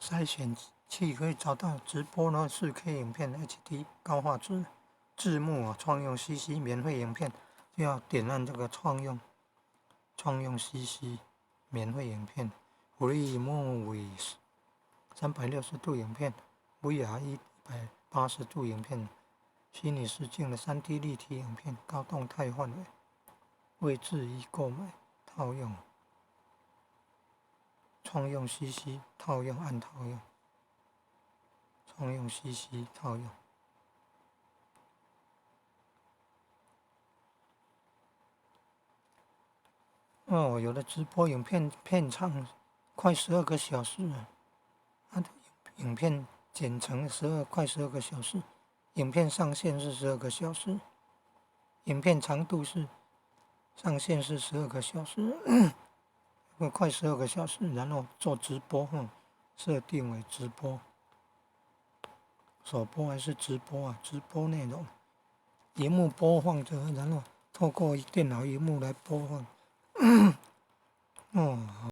篩選器可以找到直播呢，4K 影片 HD 高畫質字幕啊，創用 CC 免費影片就要點按這個創用 CC 免費影片，Free Movies 360度影片，VR 180度影片，虛擬實境的3D 立體影片，高動態範圍，位置已購買套用，創用 CC 套用按套用。創用 CC 套用。哦，有的直播影片片長快12個小時了，他的影片剪成快12個小時，影片上限是十二個小時，影片長度是上限是十二個小時，快十二個小時，然後做直播，設定為直播。首播還是直播啊？直播內容，螢幕播放著，然後透過電腦螢幕來播放。哦。